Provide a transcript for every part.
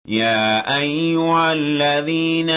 يا أيها الذين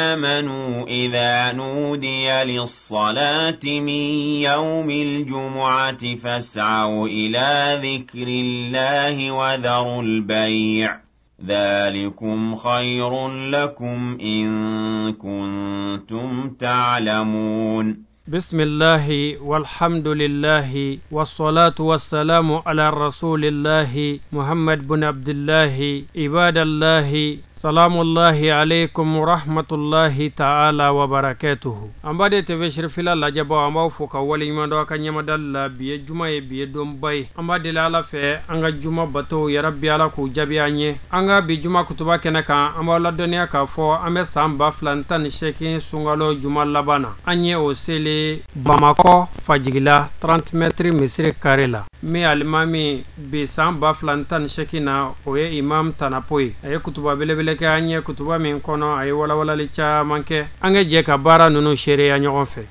آمنوا إذا نودي للصلاة من يوم الجمعة فاسعوا إلى ذكر الله وذروا البيع ذلكم خير لكم إن كنتم تعلمون. بسم الله والحمد لله والصلاة والسلام على رسول الله محمد بن عبد الله. عباد الله، سلام الله عليكم ورحمة الله تعالى وبركاته. An b'a de TV Sirifila lajɛbaw, an b'aw fo ka waleɲuman dɔn a ka ɲɛmadali la. Bi ye juma ye, bi ye donba ye. An b'a deli Ala fɛ, an ka juma bato, yarabi Ala k'u jaabi an ye. An ka bi juma kutuba kɛnɛ kan, an b'aw ladɔnniya k'a fɔ an bɛ san 2018 sunkalo juma laban na. An ye o seli Bamakɔ Fajigila 30 mètres misiri kare la. Min alimami bi san 2018 na, o ye Imam Tanapo ye. A ye kutuba belebele kɛ an ye, kutuba min kɔnɔ a ye walawalali caman kɛ. An ka jɛ ka baara ninnu seereya ɲɔgɔn fɛ.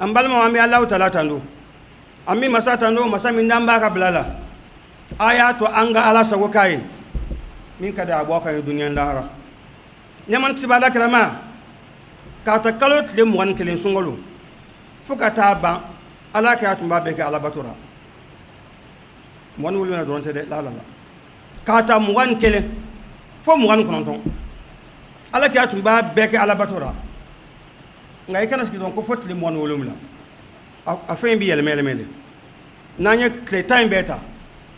An balimaw, an bɛ Alahu Taala tando, an bɛ masa tando, masa min n'an b'a ka bila la. A y'a to an ka Ala sago k'a ye min ka di a bɔ a kan ye dunuya lahara. Ɲɛma ti b'a la kirama k'a ta kalo tile 21 sunkalo fo ka taa ban, Ala kɛ a tun b'a bɛɛ kɛ Ala bato la. 27 dɔrɔn tɛ dɛ, la la la, k'a ta 21 fo 29, Ala kɛ a tun b'a bɛɛ kɛ Ala bato la. Nka i kana sigi dɔrɔn ko fo tile 27, a fɛn in bɛ yɛlɛmɛ yɛlɛmɛ de. N'an ye tile 10 in bɛɛ ta,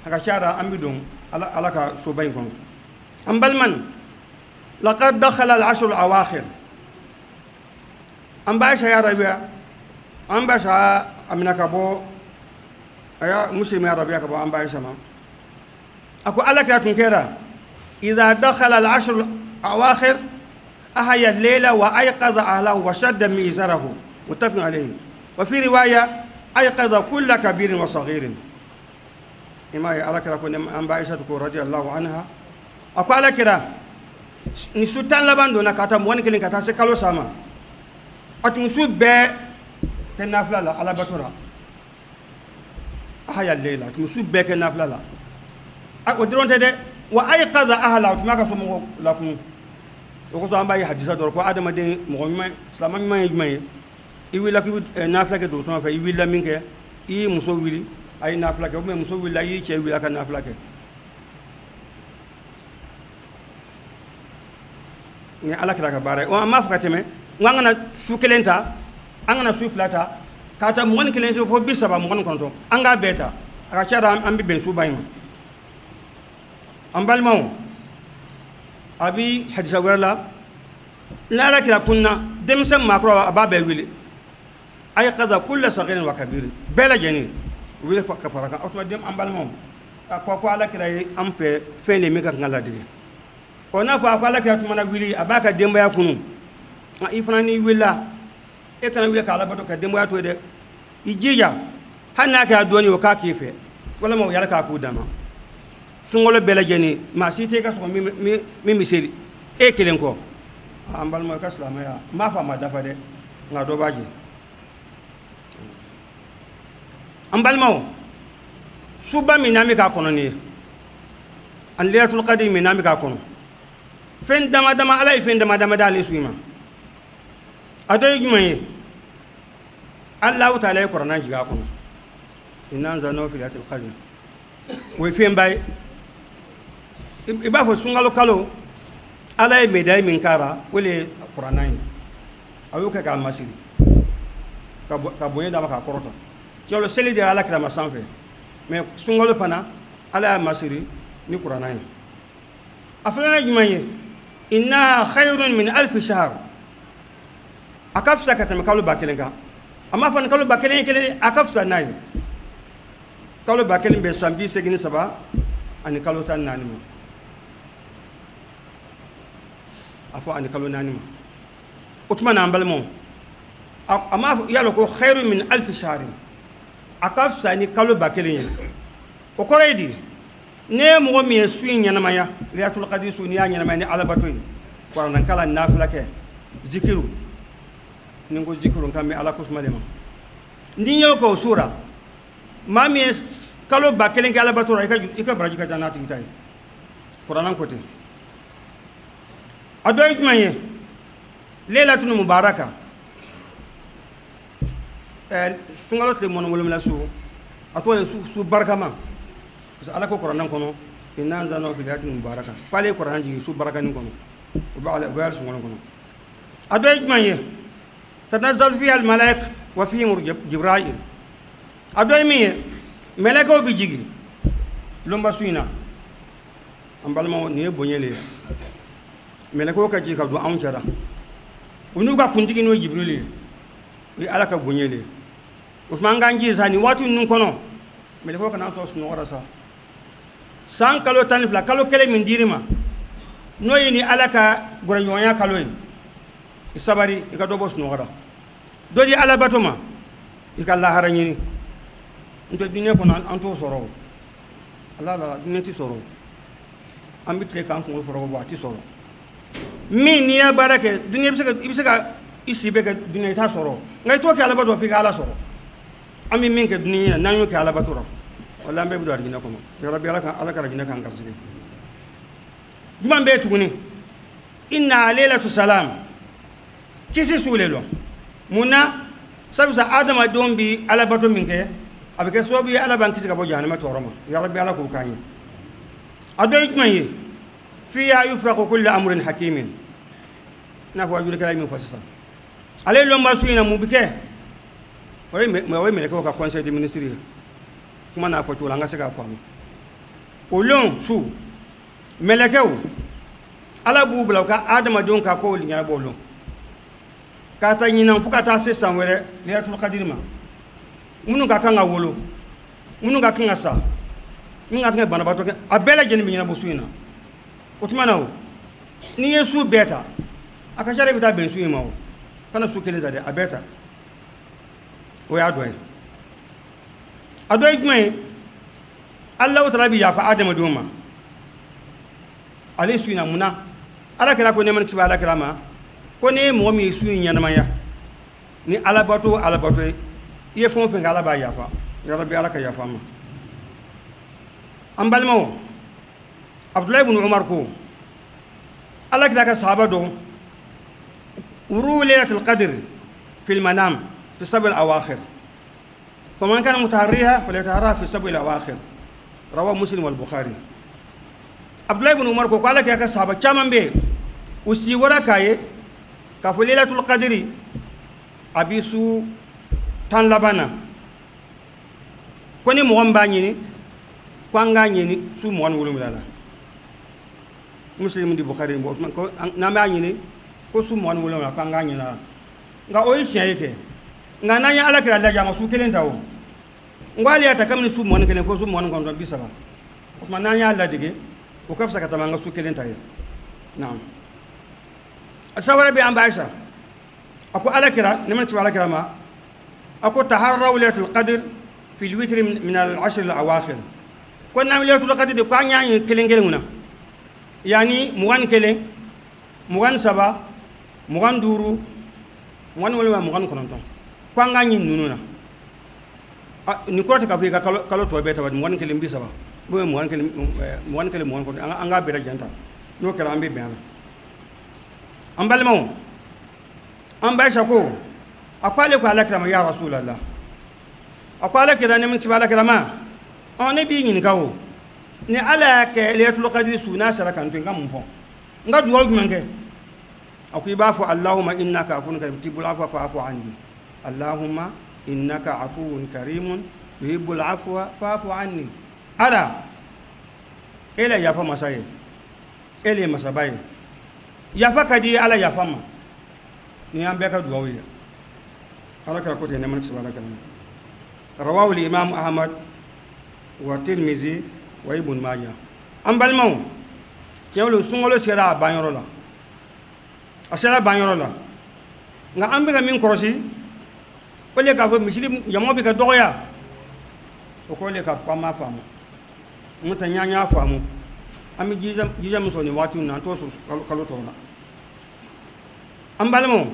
a ka ca la an bɛ don Ala ka soba in kɔnɔ. An baliman, laqad dakhala al-ashr al-awakhir. An b'a ya rabiya, an b'a sa amina ka bɔ a ya Muslim ya rabiya ka bɔ an b'a sama. A ko Ala kira tun kɛra idha dakhala al-ashr al-awakhir أحيا الليلة وأيقظ أهله وشد مئزره، متفق عليه. وفي رواية أيقظ كل كبير وصغير. إما على كرا كون أم عائشة رضي الله عنها أقول على كرا نسوتان لبان دونا كاتا موان كلين كاتا سكالو سما أتمسو ب كنافلا لا على بتورا أحيا الليلة أتمسو ب كنافلا لا أقدرون تده وأيقظ أهله أتماك سمو لكم. O kosɔn an b'a ye hadisa dɔ ko adamaden mɔgɔ ɲuman, silamɛ ɲuman ye jumɛn ye? I wulila k'i bɛ nafila kɛ dɔgɔtɔrɔ fɛ, i wulila min kɛ, i y'i muso wuli a ye nafila kɛ, ou bien muso wulila i y'i cɛ wuli a ka nafila kɛ. Ni Ala kɛra ka baara ye, an b'a fɔ ka tɛmɛ, n ko an kana su kelen ta, an kana su fila ta, k'a ta 21 fo 30 29, an k'a bɛɛ ta. A ka ca la an bɛ bɛn suba in ma. An balimaw, a bi hadisa wɛrɛ la, N'Ala kira kunna denmisɛn maakɔrɔ a b'a bɛɛ wele ayqaza kulla saghirin wa kabir bɛɛ lajɛlen wele ka fara kan. O tuma den an balimaw a ko Ala kira ye an fɛ fɛn de min ka kan ka ladege. Ɔ n'a fɔ a ko Ala kira tuma na wuli a b'a ka denbaya kunu, i fana n'i wulila e kana wuli k'a labato ka denbaya to yen dɛ, i jija hali n'a kɛra dɔɔnin o k'a k'i fɛ walima o yɛrɛ k'a k'u dama. Sunkalo bɛɛ lajɛlen maa si tɛ i ka sɔgɔ min bɛ seli e kelen kɔ. An balimaw i ka silamɛya n b'a fɔ a ma dafa dɛ, nka dɔ b'a jɛ. An balimaw suba min n'an bɛ k'a kɔnɔ nin ye ani Laylatul Qadr min n'an bɛ k'a kɔnɔ, fɛn dama dama Ala ye fɛn dama dama d'ale su in ma. A dɔ ye jumɛn ye? Alahu taala ye kuranɛ jigin a kɔnɔ, inna anzalnahu fi laylatil qadr, o ye fɛnba ye. I b'a fɔ sunkalo kalo Ala ye médaille min k'a ra o de ye kuranɛ ye, a y'o kɛ k'a masiri ka bonya d'a ma k'a kɔrɔta. Tiɲɛ seli de Ala kira ma sanfɛ, mais sunkalo fana Ala y'a masiri ni kuranɛ ye. A filanan ye jumɛn ye? Innaha khayrun min alfi shahr, a ka fisa ka tɛmɛ kalo 1000 kan. A m'a fɔ ni kalo 1000 ye kelen ye, a ka fisa n'a ye. Kalo 1000 bɛ san 83 ani kalo 14 ma, a fɔ ani kalo 4 ma. O tuma na an balimaw a m'a fɔ y'a lɔn ko khayrun min alfi shahr, a ka fisa ni kalo 1000 ye. O kɔrɔ ye di? Ne ye mɔgɔ min ye su in ɲɛnamaya, Laylatul Qadr su n'i y'a ɲɛnamaya ni alabato ye, kuranɛkalan nafila kɛ, zikiru, ni n ko zikiru n kan bɛ Ala kosuma de ma, n'i y'o kɛ o su ra, maa min ye kalo 1000 kɛ alabato ra, i ka baraji ka ca n'a tigi ta ye. Kuranɛ ko ten. A dɔ ye jumɛn ye? Laylatul Mubaraka, sunkalo tile 27 su, a tɔgɔ ye su barikama. Parce que Ala ko kuranɛ kɔnɔ inna anzalnahu fi laylatin mubaraka, k'ale ye kuranɛ jigin su barikanin kɔnɔ, o bɛ sunkalo kɔnɔ. A dɔ ye jumɛn ye? Tanazzalu fiha al-malaik wa fihim Jibril. A dɔ ye min ye? Mɛlɛkɛw bɛ jigin lonba su in na. An balimaw nin ye bonya de ye, mɛlɛkɛw ka jigin ka don anw cɛla, u n'u ka kuntigi n'o ye Jibril ye, o ye Ala ka bonya de ye. O tuma an k'an jija sa nin waati ninnu kɔnɔ, mɛlɛkɛw kana an sɔrɔ sunɔgɔ la sa. San kalo 12 kalo kelen min dir'i ma n'o ye ni Ala ka gɛrɛɲɔgɔnya kalo ye, i sabari i ka dɔ bɔ sunɔgɔ la, dɔ di alabato ma, i ka lahara ɲini. N tɛ diinɛ kɔnɔ an t'o sɔrɔ o, Ala la diinɛ ti sɔrɔ o, an bɛ tile k'an kunkolo fɔrɔkɔ bɔ a ti sɔrɔ. Min n'i y'a baara kɛ diinɛ i bɛ se ka i si bɛɛ kɛ diinɛ i t'a sɔrɔ, nka i t'o kɛ alabato f'i ka Ala sɔrɔ. An bɛ min kɛ diinɛ na n'an y'o kɛ alabato la, wala an bɛɛ bɛ don arijinɛ kɔnɔ. Yarabi Ala ka arijinɛ k'an garisɛgɛ. Jumɛn bɛ yen tuguni? Inna laylatu salam, kisi su le lɔ. Mun na? Sabu sa adamadenw bi alabato min kɛ a bɛ kɛ sababu ye Ala b'an kisi ka bɔ jahanama tɔɔrɔ ma. Yarabi Ala k'o k'an ye. A dɔ ye jumɛn ye? Fiha yufraqu kullu amrin hakimin, i n'a fɔ wajulikɛla ye min fɔ sisan. Ale ye lɔnba su in na mun bɛ kɛ? O ye mɛlɛkɛw ka conseil des ministres ye, kuma n'a fɔ cogo la an ka se k'a faamu. O lon su mɛlɛkɛw Ala b'u bila u ka adamadenw ka kow ɲɛnabɔ o lon, k'a ta ɲinan fo ka taa se san wɛrɛ Laylatul Qadr ma. Minnu ka kan ka wolo, minnu ka kan ka sa, minnu ka kan ka banabaatɔ kɛ, a bɛɛ lajɛlen bɛ ɲɛnabɔ su in na. O tuma na o n'i ye su bɛɛ ta, a ka ca la i bɛ taa bɛn su in ma o, kana su kelen ta dɛ, a bɛɛ ta. O y'a dɔ ye. A dɔ ye jumɛn ye? Alahu taala bɛ yafa adamadenw ma ale su in na. Mun na? Ala kira ko nɛɛma ni kisi bɛ Ala kira ma ko n'i ye mɔgɔ min ye su in ɲɛnamaya ni alabato o alabato ye, i ye fɛn o fɛn kɛ Ala b'a yafa. Yarabi Ala ka yafa an ma. An balimaw, Abdulayi ibn Umar ko Ala kira ka sahaba dɔ uru laylatul qadr fil manam fi sab'i al-awakhir, faman kana mutaharriha falyataharraha fi sab'i al-awakhir, rawahu Muslim wal Bukhari. Abdulayi ibn Umar ko Ala kira ka sahaba caman bɛ yen u si wara k'a ye k'a fɔ laylatul qadri a bi su 10 laban na, ko ni mɔgɔ min b'a ɲini ko an k'a ɲini su 27 la. Muslim di Bukhari bɔ, o tuma ko n'an b'a ɲini Ko su 27 k'an k'a ɲin'a la. Nka o ye tiɲɛ ye kɛ. Nka n'an ye Ala kira lajɛ a ma su kelen ta o. N ko hali y'a ta kabini su 21 fo su 29 30. O tuma n'an y'a ladege o ka fisa ka tɛmɛ an ka su kelen ta ye. Naam. A wɛrɛ bɛ an ba Ayisa. A ko Ala kira ne ma ci Ala kira ma. A ko taharraw laylatul qadr fi al-witr min al-ashr al-awakhir. Ko n'an laylatul qadr de ko an y'a ye kelen kelen na. Yani 21, 23, 25, 27, 29. Ko an k'a ɲini ninnu na. Nin kɔrɔ tɛ k'a fɔ i ka kalo tɔ bɛɛ ta 21 30. Ou bien 21 21 29 an k'a bɛɛ lajɛlen ta. N'o kɛra an bɛ bɛn a la. An balimaw, an ba Ayisa ko a ko ale ko Ala kira ma ya Rasulallah. A ko Ala kira ne min ci Ala kira ma. Ɔ ne b'i ɲininka o. Ni Ala y'a kɛ laylatul qadr su n'a sera ka n to yen n ka mun fɔ? N ka dugawu jumɛn kɛ? A ko i b'a fɔ Allahumma innaka afuwwun karim tuhibbul afwa fa'fu anni. Allahumma innaka afuwwun karimun tuhibbul afwa fa'fu anni. Ala e la yafa masa ye. E le ye masaba ye. Yafa ka di Ala yafa ma. Ni y'an bɛɛ ka dugawu ye. Ala kira ko ten nɛɛma ni kisi b'a la kira ma. Rawahu al-Imam Ahmad wa Tirmizi wa Ibn Majah. An balimaw, tiɲɛ don sunkalo sera a banyɔrɔ la. A sera banyɔrɔ la. Nka an bɛ ka min kɔlɔsi, o le k'a fɔ misiri jama bɛ ka dɔgɔya. O kɔrɔ le k'a fɔ k'an m'a faamu. N'o tɛ n'an y'a faamu, an bɛ jija min sɔrɔ nin waati in na, an t'o sɔrɔ kalo tɔw la. An balimaw,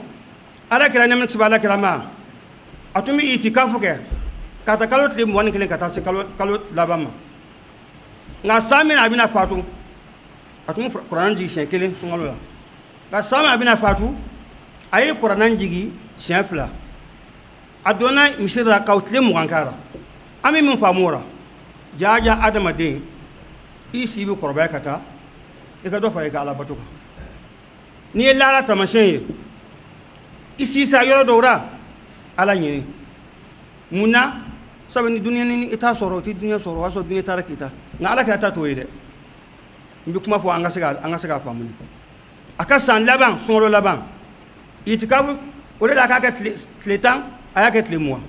Ala kira nɛɛma ni kisi b'a la kira ma, a tun bɛ itikafu kɛ ka taa kalo tile 21 ka taa se kalo laban ma. Nka san min a bɛna fatu, a tun bɛ kuranɛ jigin siɲɛ kelen sunkalo la. Nka san min a bɛna fatu, a ye kuranɛ jigin siɲɛ 2. A donna misiri la k'aw tile 20 k'a la. An bɛ min faamu o la, jaaja adamaden i si bɛ kɔrɔbaya ka taa, i ka dɔ fara i ka alabato kan. N'i ye laada taamasiyɛn ye, i si sera yɔrɔ dɔw la, Ala ɲini. Mun na? Sabu ni dunuya ni i t'a sɔrɔ, i tɛ dunuya sɔrɔ, o y'a sɔrɔ dunuya taara k'i ta. Nka Ala kira ta t'o ye dɛ. N bɛ kuma fɔ an ka se k'a faamu. A ka san laban, sunkalo laban, itikafu o de la a k'a kɛ tile 10, a y'a kɛ tile 20.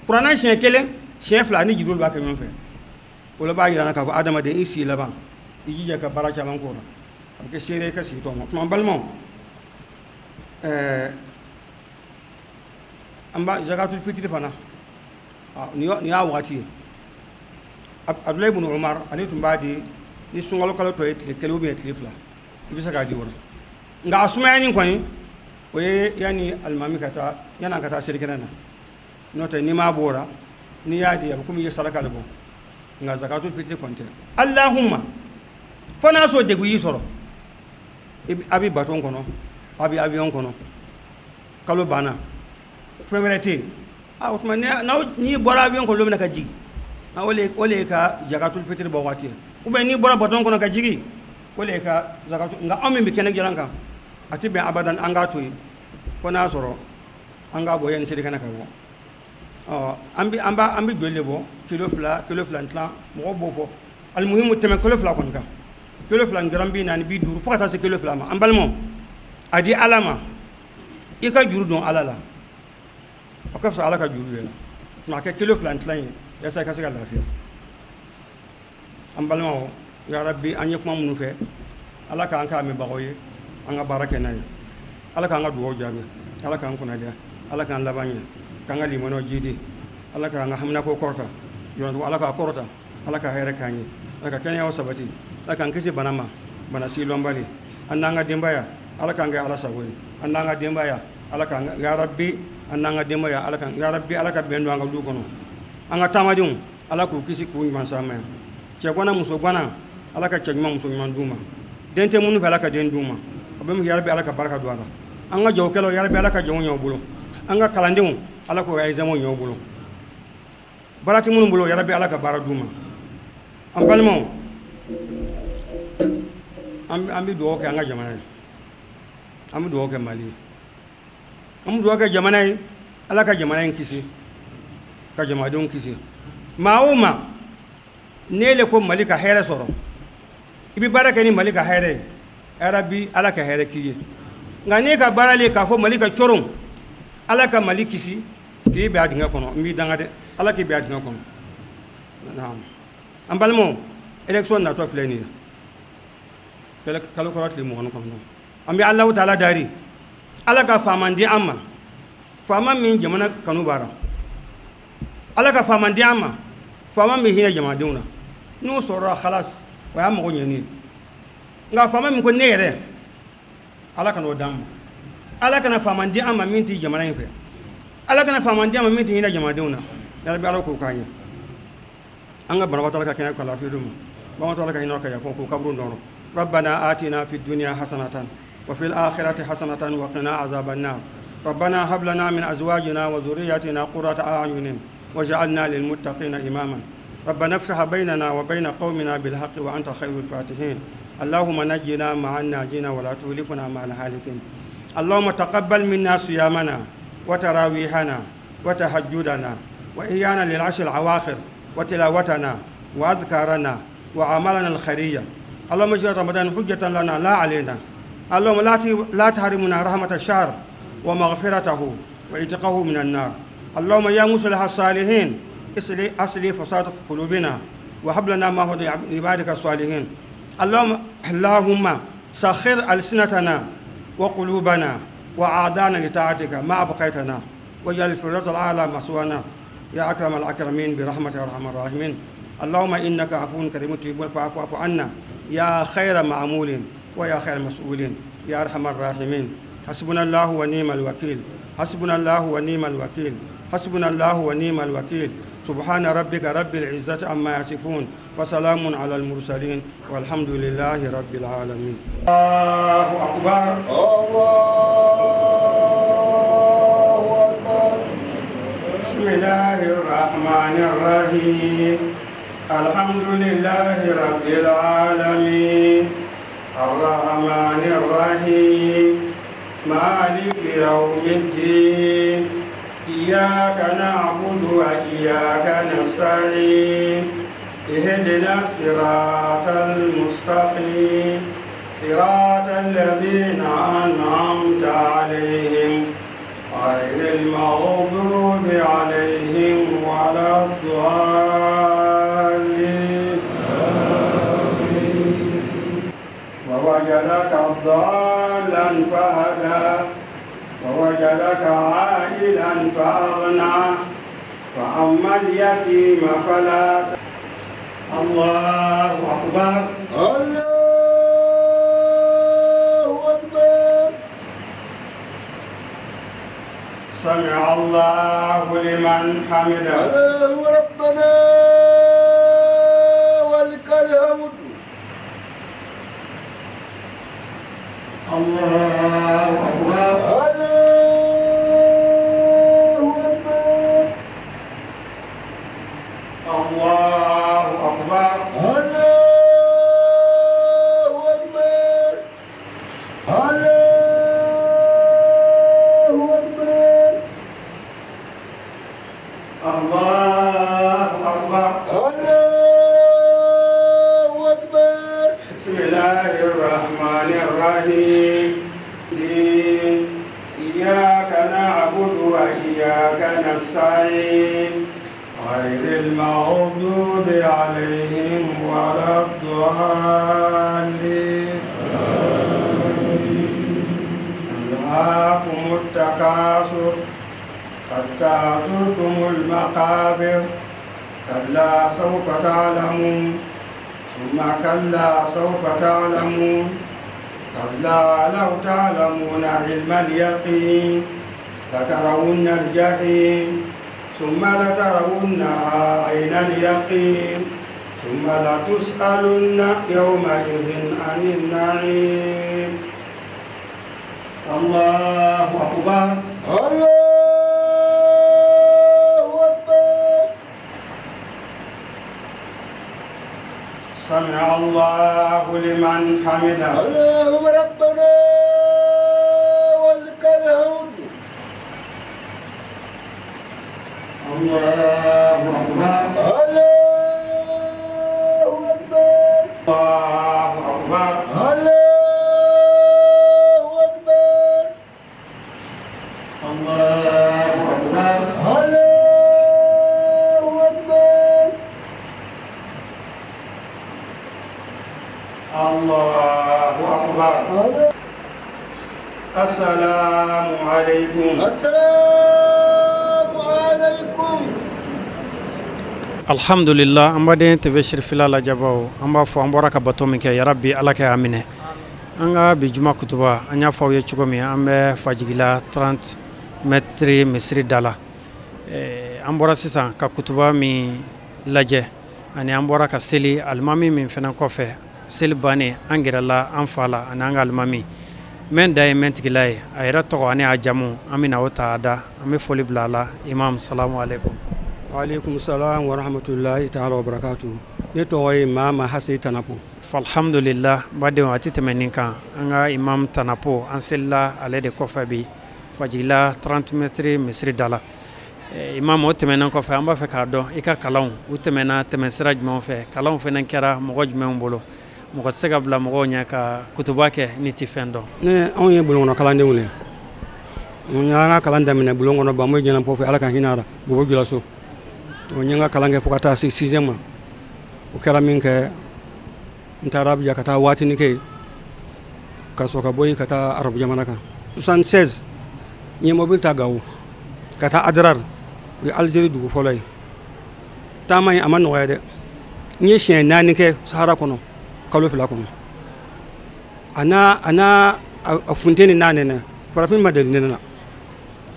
Kuranɛ siɲɛ 1, siɲɛ 2 ani Jibril b'a kɛ ɲɔgɔn fɛ. O la b'a jira k'a fɔ adamaden i si laban, i jija ka baara caman k'o la. A bɛ kɛ seere ye i ka sigi tɔ ma. Tuma n balimaw, an b'a zakatul fitiri fana, nin y'a waati ye. Abdulayi ibn Umar ale tun b'a di ni sunkalo kalo tɔ ye tile 1 ou bien tile 2, i bɛ se k'a di o la. Nka a sumayani kɔni, o ye yanni alimami ka taa, yanni a ka taa selikɛnɛ na. N'o tɛ n'i m'a bɔ o la, n'i y'a di a bɛ komi i ye saraka de bɔ. Nka zakatul fitiri kɔni tɛ. Allahumma fo n'a sɔrɔ degun y'i sɔrɔ, a bɛ bateau kɔnɔ, a bɛ avion kɔnɔ, kalo banna, fɛn wɛrɛ tɛ yen. O tuma n'i bɔra avion kɔnɔ don min na ka jigin, o le ye ka zakatul fitiri bɔ waati ye. Ou bien n'i bɔra bateau kɔnɔ ka jigin, o le ye ka zakatul. Nka anw min bɛ kɛnɛ jalan kan, a tɛ bɛn abadan an k'a to yen fo n'a sɔrɔ an k'a bɔ yanni selikɛnɛ ka bɔ. An bɛ joli de bɔ? Kilo 2, kilo 2 ni tilan, mɔgɔw b'o fɔ. Alimuhimu tɛmɛ kilo 2 kɔni kan. Kilo 2 ni garan 40, 50 fo ka taa se kilo 2 ma. An balimaw, a di Ala ma, i ka juru don Ala la. O ka fisa Ala ka juru ye. Tuma a kɛ kilo 2 ni tilan ye, yaasa i ka se ka lafiya. An balimaw, ya Rabbi, an ye kuma minnu fɛ, Ala k'an k'a mɛnbagaw ye, an ka baara kɛ n'a ye. Ala k'an ka dugawu jaabi, Ala k'an kunnadiya, Ala k'an laban ɲɛ, k'an ka limaniyaw jidi, Ala k'an ka haminako kɔrɔta, yɔrɔntugu Ala k'a kɔrɔta, Ala ka hɛrɛ k'an ye, Ala ka kɛnɛyaw sabati, Ala k'an kisi bana ma, bana sidɔnbali. An n'an ka denbaya, Ala k'an kɛ Ala sago ye. An n'an ka denbaya, Ala k'an, ya Rabbi, an n'an ka denbaya, Ala k'an, ya Rabbi, Ala ka bɛn don an ka du kɔnɔ. An ka taamadenw, Ala k'u kisi k'u ɲuman s'an ma yan. Cɛ gwana, muso gwana, Ala ka cɛ ɲuman, muso ɲuman d'u ma. Den tɛ minnu fɛ, Ala ka den d'u ma. O bɛ min kɛ, ya Rabbi, Ala ka barika don a la. An ka jagokɛlaw, ya Rabbi, Ala ka jago ɲɛ u bolo. An ka kalandenw, Ala k'o ka examen ɲɛ u bolo. Baara tɛ minnu bolo, ya Rabbi, Ala ka baara d'u ma. An balimaw, an bɛ dugawu kɛ an ka jamana ye. An bɛ dugawu kɛ Mali ye. An bɛ dugawu kɛ jamana ye, Ala ka jamana in kisi, ka jamanadenw kisi. Maa o maa, n'e le ko Mali ka hɛrɛ sɔrɔ, i bɛ baara kɛ ni Mali ka hɛrɛ ye, ya Rabbi, Ala ka hɛrɛ k'i ye. Nka n'e ka baara le k'a fɔ Mali ka coron, Ala ka Mali kisi k'i bɛn a dingɛ kɔnɔ, n b'i danga dɛ, Ala k'i bɛn a dingɛ kɔnɔ. Naam. An balimaw, élection natɔ filɛ nin ye kalo kɔrɔ tile 29. An bɛ Alahu taala dari, Ala ka faama di an ma, faama min jamana kanu b'a la. Ala ka faama di an ma, faama min hinɛ jamanadenw na. N'o sɔrɔla khalas, o y'a mago ɲɛni ye. Nka faama min ko ne yɛrɛ, Ala kana o d'an ma. Ala kana faama di an ma min tɛ jamana in fɛ. Ala kana faama di an ma min tɛ hinɛ jamanadenw na. Yarabi Ala k'o k'an ye. An ka banabaatɔ Ala ka kɛnɛya ka lafiya d'u ma. Banabaatɔ Ala ka hinɛ ka yafa k'u kaburu nɔrɔ. ربنا آتنا في الدنيا حسنة وفي الآخرة حسنة وقنا عذاب النار. ربنا هب لنا من أزواجنا وذرياتنا قرة أعين واجعلنا للمتقين إماما. ربنا افتح بيننا وبين قومنا بالحق وأنت خير الفاتحين. اللهم نجنا مع الناجين ولا تهلكنا مع الهالكين. اللهم تقبل منا صيامنا وتراويحنا وتهجدنا وإيانا للعشر الأواخر وتلاوتنا وأذكارنا وأعمالنا الخيرية. اللهم اجعل رمضان حجة لنا لا علينا. اللهم لا تحرمنا رحمة الشهر ومغفرته وإتقه من النار. اللهم يا مصلح الصالحين أصلح فساد قلوبنا وهب لنا ما هو عبادك الصالحين. اللهم سخر ألسنتنا وقلوبنا وأعدانا لطاعتك ما أبقيتنا، واجعل الفردوس الأعلى مثوانا يا أكرم الأكرمين برحمتك يا أرحم الراحمين. اللهم إنك عفو كريم تحب العفو فاعف عنا يا خير معمول ويا خير مسؤولين يا أرحم الراحمين. حسبنا الله ونعم الوكيل. حسبنا الله ونعم الوكيل. حسبنا الله ونعم الوكيل. سبحان ربك رب العزة عما يصفون وسلام على المرسلين والحمد لله رب العالمين. الله أكبر. الله أكبر. بسم الله الرحمن الرحيم. الحمد لله رب العالمين. الرحمن الرحيم. مالك يوم الدين. إياك نعبد وإياك نستعين. اهدنا الصراط المستقيم. صراط الذين أنعمت عليهم غير المغضوب عليهم ولا الضالين. ووجدك ضالا فهدى ووجدك عائلا فأغنى. فأما اليتيم فلا. الله أكبر. الله أكبر. سمع الله لمن حمده. الله ربنا ولك الحمد. الله أكبر. الله أكبر. الله أكبر. الله أكبر. الله أكبر. الله أكبر. الله أكبر. بسم الله الرحمن الرحيم. إياك نعبد وإياك نستعين. غير المغضوب عليهم ولا الضالين. ألهاكم التكاثر حتى زرتم المقابر. كلا سوف تعلمون. ثم كلا سوف تعلمون. كلا لو تعلمون علم اليقين لترون الجحيم. ثم لترونها عين اليقين. ثم لتسألن يومئذ عن النعيم. الله أكبر. الله أكبر. سمع الله لمن حمده. اللهم ربنا ولك الحمد. الله أكبر. الله أكبر. الله أكبر. الله أكبر. الله أكبر. الله أكبر. الله أكبر. السلام عليكم. السلام عليكم. Alhamdulillah, an baden TV Sirifila lajɛbaw, an b'a fɔ an bɔra ka bato min kɛ, yarabi Ala k'a minɛ. An ka bi juma kutuba, an y'a fɔ aw ye cogo min, an bɛ Fajigila 30 mètres misiri da la. An bɔra sisan ka kutuba min lajɛ, ani an bɔra ka seli alimami min fana kɔfɛ, seli bannen an gɛrɛla an fa la ani an ka alimami mɛn da ye mɛn tigila ye, a yɛrɛ tɔgɔ ani a jamu an bɛna o ta a da. An bɛ foli bila a la. Imam, salamu aleykum. Waaleykum salam wa rahmatulahi taala wa barakatu. Ne tɔgɔ ye Mama Hase Tanapo. Alhamdulillah, badenw, a tɛ tɛmɛ nin kan. An ka imam Tanapo, an selila ale de kɔfɛ bi Fajigila 30 mètres misiri da la. Imam, o tɛmɛnen kɔfɛ, an b'a fɛ k'a dɔn i ka kalanw u tɛmɛna tɛmɛsira jumɛnw fɛ, kalanw fana kɛra mɔgɔ jumɛnw bolo? Mɔgɔ tɛ se ka bila mɔgɔw ɲɛ ka kutuba kɛ ni tɛ fɛn dɔn. Ne, anw ye bulonkɔnɔ kalandenw de ye. N y'an ka kalan daminɛ bulon kɔnɔ Bamoyi Ɲɛnapɔ fɛ, Ala ka hinɛ a la, Bobo Julaso. N ye n ka kalan kɛ fo ka taa se sixième ma. O kɛra min kɛ, n taara Abuja ka taa waatinin kɛ yen, ka sɔrɔ ka bɔ yen ka taa arabu jamana kan. 76, n ye mobili ta Gawo ka taa Adrar, o ye Algérie dugu fɔlɔ ye. Taama in a ma nɔgɔya dɛ. N ye siɲɛ 4 kɛ Sahara kɔnɔ kalo 2 kɔnɔ. A n'a a funteni n'a nɛnɛ, farafin ma deli nɛnɛ na.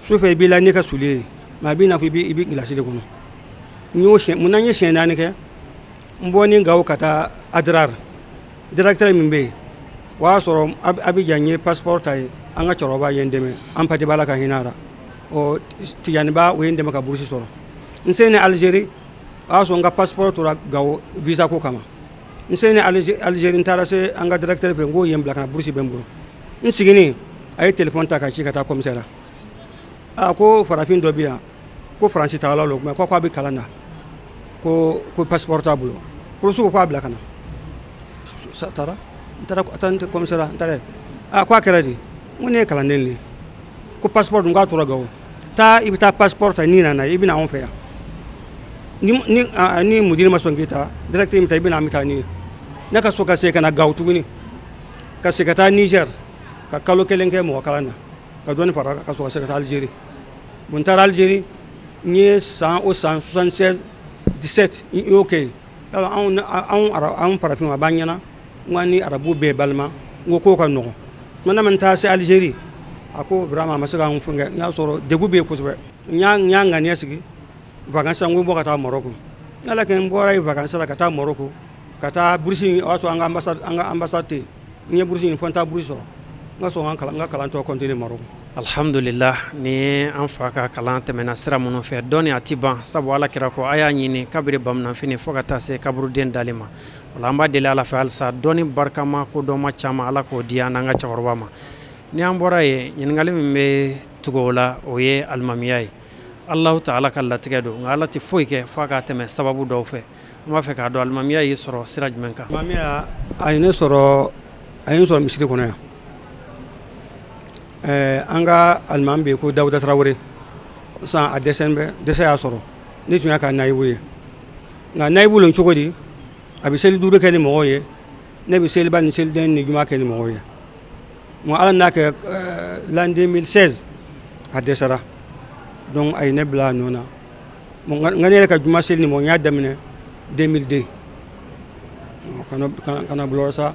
Sufɛ i b'i la n'i ka soulier ye, mais a b'i n'a fɔ i bɛ gilasi de kɔnɔ. N y'o siɲɛ munna, n ye siɲɛ 4 kɛ. N bɔ ni Gawo ka taa Adrar, directeur min bɛ yen, o y'a sɔrɔ Abidjan, n ye passeport ta yen. An ka cɛkɔrɔba ye n dɛmɛ, an pati b'a la ka hinɛ a la, ɔ Tijaniba, o ye n dɛmɛ ka bourse sɔrɔ. N sen ni Algérie, o y'a sɔrɔ n ka passeport tora Gawo visa ko kama. N sen ni Algérie, n taara se an ka directeur fɛ, n k'o ye n bila ka na, bourse bɛ n bolo. N seginni, a ye téléphone ta ka ci ka taa commissaire la, a ko farafin dɔ bɛ yan ko Faransi tagala lo, mais ko k'a bɛ kalan na, ko passeport t'a bolo. Polisiw ko k'a bila ka na. Taara, n taara, n taara commissaire, n taara, a ko a kɛra di? N ko ne ye kalanden de ye. Ko passeport dun, k'a tora Gawo. Taa, i bɛ taa passeport ta, n'i nana i bɛ na anw fɛ yan. Ni mudiri ma sɔn k'i ta, directeur bɛ taa, i bɛ na, an bɛ taa n'i ye. Ne ka so ka segin ka na Gawo tuguni, ka segin ka taa Niger, ka kalo 1 kɛ mɔgɔ kalan na, ka dɔɔni fara ka sɔrɔ ka segin ka taa Algérie. Bon, n taara Algérie, n ye san o san 76, 17, n y'o kɛ yen. Yala anw farafinw, a b'an ɲɛna n ko an ni arabu bɛɛ balima, n ko kow ka nɔgɔn. Tuma min n taara se Algérie, a ko vraiment a ma se k'an fɛnkɛ. N y'a sɔrɔ degun bɛ yen kosɛbɛ. N y'a ŋaniya sigi vacances, n ko n bɔ ka taa Maroc. N ala kɛ, n bɔra yen vacances la ka taa Maroc, ka taa bourse. O y'a sɔrɔ an ka ambassade tɛ yen. N ye bourse ɲini fo n taa bourse sɔrɔ, n ka sɔrɔ n ka kalan tɔ continuer Maroc. Alhamdulillah, ni an fa ka kalan tɛmɛna sira minnu fɛ, dɔnni a ti ban, sabu Ala kira ko a y'a ɲini kabiri bamananfini fo ka taa se kaburuden dali ma. Wala an b'a deli Ala fɛ halisa, dɔnni barikama, kodɔnma caman, Ala k'o di an n'an ka cɛkɔrɔba ma. Ni an bɔra yen, ɲininkali min bɛ tugu o la, o ye alimamiya ye. Alahu taala ka latigɛ don, nka Ala tɛ foyi kɛ f'a ka tɛmɛ sababu dɔw fɛ. An b'a fɛ k'a dɔn alimamiya y'i sɔrɔ sira jumɛn kan? Alimamiya, a ye ne sɔrɔ, a ye n sɔrɔ misiri kɔnɔ yan. An ka alimami bɛ yen ko Dawuda Tarawele. Sisan a dɛsɛ bɛ, dɛsɛ y'a sɔrɔ. Ne tun y'a ka nayibu ye, nka nayibu lon cogo di, a bɛ seli 5 kɛ ni mɔgɔw ye, ne bɛ seliba ni seliden ni juma kɛ ni mɔgɔw ye. Nka Ala n'a kɛ, l'an 2016 a dɛsɛra, donc a ye ne bila a nɔ na. Bon, nka ne yɛrɛ ka juma seli ni mɔgɔ, n y'a daminɛ 2002 ka na bila sa,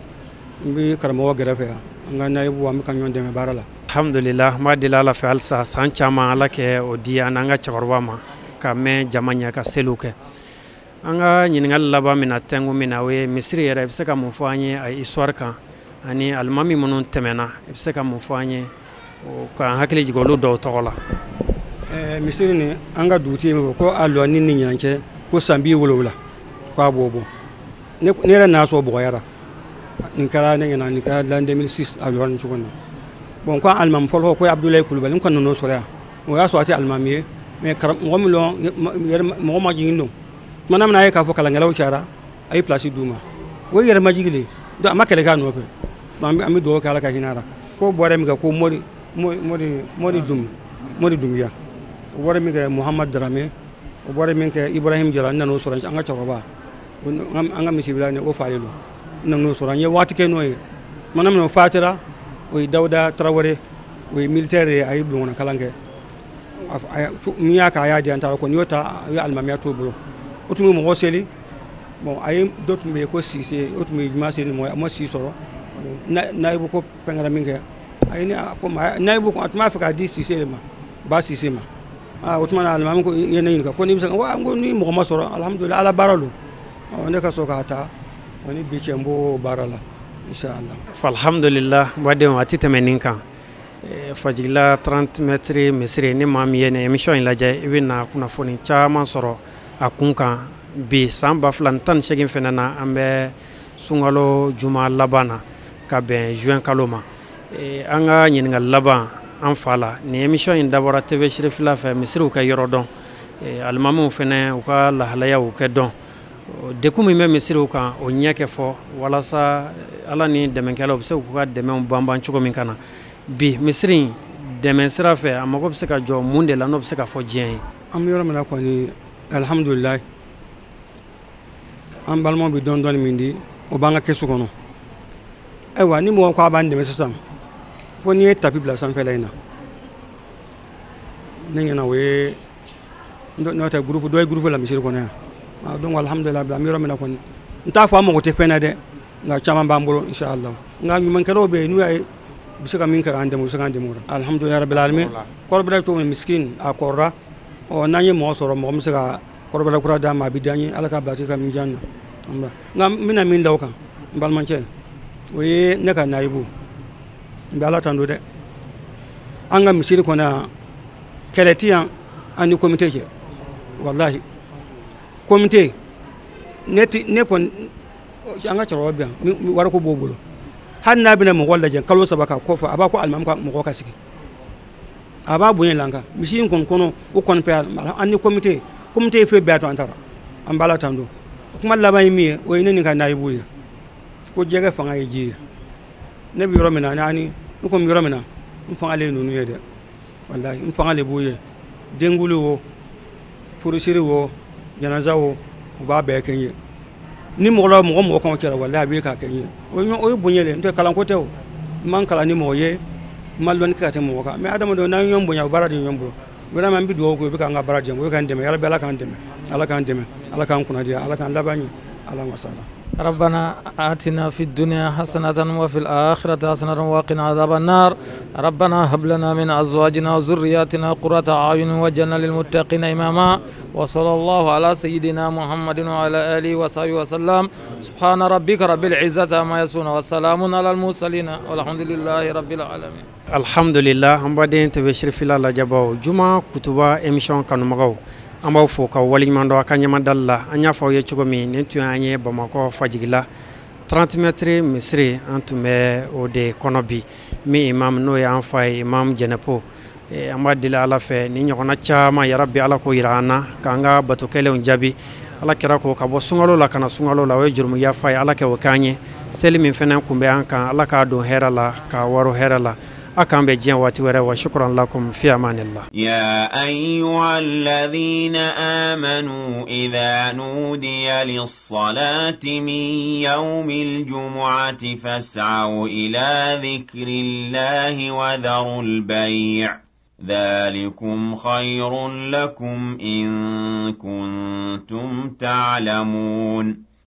n bɛ karamɔgɔ gɛrɛfɛ yan, an ka nayibu, an bɛ ka ɲɔgɔn dɛmɛ baara la. Alhamdulillah, n b'a deli Ala fɛ halisa, san caman Ala kɛ o di an n'an ka cɛkɔrɔba ma, ka mɛn jama ɲɛ ka seliw kɛ. An ka ɲininkali laban min na tɛnku min na, o ye misiri yɛrɛ, i bɛ se ka mun fɔ an ye a histoire kan, ani alimami minnu tɛmɛna, i bɛ se ka mun fɔ an ye k'an hakili jigin olu dɔw tɔgɔ la? Misiri nin, an ka dugutigi min ko a lɔ ni ɲinan cɛ ko san 70 k'a b'o bɔ. Ne yɛrɛ n'a sɔrɔ bɔgɔyara nin kɛra ne ɲɛna, nin kɛra l'an 2006, a lɔra nin cogo in na. Bon, ko alimami fɔlɔ ko Abdoulaye Kulubali, n kɔni nan'o sɔrɔ yan. O y'a sɔrɔ a tɛ alimami ye, mais mɔgɔ min lɔn, mɔgɔ ma jigin don. Tuma min a ye k'a fɔ kalankɛlaw cayara, a ye place d'u ma, o ye yɛrɛ majigi de ye. Donc a ma kɛlɛ kɛ a nɔfɛ. An bɛ dugawu kɛ, Ala ka hinɛ a la. Ko bɔra min kɛ, ko Mori Mori Mori Dum. Mori Dumbuya. O bɔra min kɛ, Muhamad Darame. O bɔra min kɛ, Ibrahim Jara. N nan'o sɔrɔ an ka cɛkɔrɔba, an ka misibila ni o falen don. N nan'o sɔrɔ, n ye waati kɛ n'o ye. Tuma min na o fatira, o ye Dawuda Tarawele, o ye militaire ye, a ye bulonkɔnɔ kalan kɛ. Min y'a kɛ, a y'a di, an taara ko n'i y'o ta, a ye alimamiya t'o bolo. O tun bɛ mɔgɔ seli. Bon, a ye dɔ tun bɛ yen ko Sise, o tun bɛ juma seli ni mɔgɔ ye, a ma si sɔrɔ. Nayibu ko fɛn kɛra min kɛ, a ye ne ko nayibu a tun b'a fɛ k'a di Sise de ma, ba Sise ma. Aa, o tuma na alimami ko ye ne ɲininka ko n'i bɛ se ka, n ko ni mɔgɔ ma sɔrɔ, alhamdulilah, ala baara don. Ne ka sɔrɔ k'a ta, ni bi cɛ n b'o baara la, inshallah. Alhamdulillah, badenw, a tɛ tɛmɛ nin kan. Fajigila 30 mètres misiri, ni maa min ye nin émission in lajɛ, i bɛ na kunnafoni caman sɔrɔ a kun kan. Bi san 2018 fɛnɛ na, an bɛ sunkalo juma laban na ka bɛn juin kalo ma. An ka ɲininkali laban an fa la, nin émission in dabɔra TV Sirifila fɛ misiriw ka yɔrɔ dɔn, alimamiw fɛnɛ u ka lahalayaw kɛ dɔn, degun min bɛ misiriw kan o ɲɛ kɛ fɔ, walasa ala ni dɛmɛkɛlaw bɛ se k'u ka dɛmɛw banban cogo min ka na. Bi misiri in dɛmɛ sira fɛ, a mago bɛ se ka jɔ mun de la n'o bɛ se ka fɔ diɲɛ ye? An bɛ yɔrɔ min na kɔni, alhamdulilayi, an balimaw bɛ dɔɔni dɔɔni min di, o b'an ka kɛsu kɔnɔ. Ayiwa, ni mɔgɔ ko a b'an dɛmɛ sisan, fo n'i ye tapi bila sanfɛla in na, ne ɲɛna o ye n'o tɛ groupe dɔ ye groupe la misiri kɔnɔ yan. Donc alhamdulilayi, an bɛ yɔrɔ min na kɔni, n t'a fɔ an mago tɛ fɛn na dɛ, nka caman b'an bolo, inshallah. Nka ɲumankɛlaw bɛ yen, n'u y'a ye u bɛ se ka min kɛ k'an dɛmɛ, u bɛ se k'an dɛmɛ o la, alhamdulilayi rabbil alamin. Kɔrɔbara cogo min, miskin a kɔrɔra. Ɔ, n'an ye mɔgɔ sɔrɔ, mɔgɔ min bɛ se ka kɔrɔbara kura d'a ma, a bɛ diya n ye. Ala ka bila ka min diya n na. Nka n bɛna min da o kan, n balimakɛ, o ye ne ka nayibu. N bɛ ala tando dɛ, an ka misiri kɔnɔ yan, kɛlɛ ti yan an ni komite cɛ. Walahi, komite ne ti ne kɔni, an ka cɛkɔrɔba bɛ yan, wariko b'o bolo. Hali n'a bɛna mɔgɔ lajɛ kalo 3 ka kɔfɛ, a b'a ko alimami ka mɔgɔ ka sigi, a b'a bonya la. Kan misi in kɔni kɔnɔ, o kɔni fɛ, an ni komite ye fɛn bɛɛ to an taara, an b'a la tando. O kuma laban ye min ye, o ye ne ni ka nayibu ye ko jɛgɛ fanga ye ji ye. Ne bɛ yɔrɔ min na, ani ne ko n bɛ yɔrɔ min na, n fanga le ye ninnu ye dɛ. Walahi, n fanga le b'u ye. Denkuli o, furusiri o, janaza o, u b'a bɛɛ kɛ n ye. Ni mɔgɔ la mɔgɔ mɔgɔ kan cɛla, walahi, a bɛ k'a kɛ n ye. O ye bonya le, n tɛ kalanko tɛ. O n man kalan ni mɔgɔ ye, n ma lɔnni kɛ ka tɛmɛ mɔgɔ kan, mais adamadenw n'an ye ɲɔgɔn bonya, o baara de ye ɲɔgɔn bolo. Vraiment, n bɛ dugawu kɛ, u bɛ k'an ka baara jɛ, u bɛ k'an dɛmɛ. Yarabi, ala k'an dɛmɛ, ala k'an dɛmɛ, ala k'an kunnadiya, ala k'an laban ɲɛ, ala masala. ربنا آتنا في الدنيا حسنة وفي الآخرة حسنة وقنا عذاب النار. ربنا هب لنا من أزواجنا وذرياتنا قرة أعين واجعلنا للمتقين إماما. وصلى الله على سيدنا محمد وعلى آله وصحبه وسلم. سبحان ربك رب العزة عما يصفون وسلام على المرسلين والحمد لله رب العالمين. Alhamdulillah, an baden TV Sirifila lajɛbaw, juma kutuba émission kanumagaw, an b'aw fo ka waleɲuman dɔn a ka ɲɛmadali la. An y'a fɔ aw ye cogo min, nin tun y'an ye Bamakɔ Fajigila 30 mètres misiri, an tun bɛ o de kɔnɔ bi. Min imam n'o y'an fa ye, imam Jɛnɛpo, an b'a deli ala fɛ ni ɲɔgɔnna caman, yarabi, ala k'o yira an na, k'an ka bato kɛlenw jaabi. Ala kɛra ko ka bɔ sunkalo la ka na sunkalo la, o ye jurumu yafa ye, ala kɛ o k'an ye. Seli min fɛnɛ kun bɛ an kan, ala k'a don hɛrɛ la, k'a waro hɛrɛ la. A k'an bɛ diɲɛ waati wɛrɛ. Wa shukran lakum, fi amanillah. يا أيها الذين آمنوا إذا نودي للصلاة من يوم الجمعة فاسعوا إلى ذكر الله وذروا البيع ذلكم خير لكم إن كنتم تعلمون.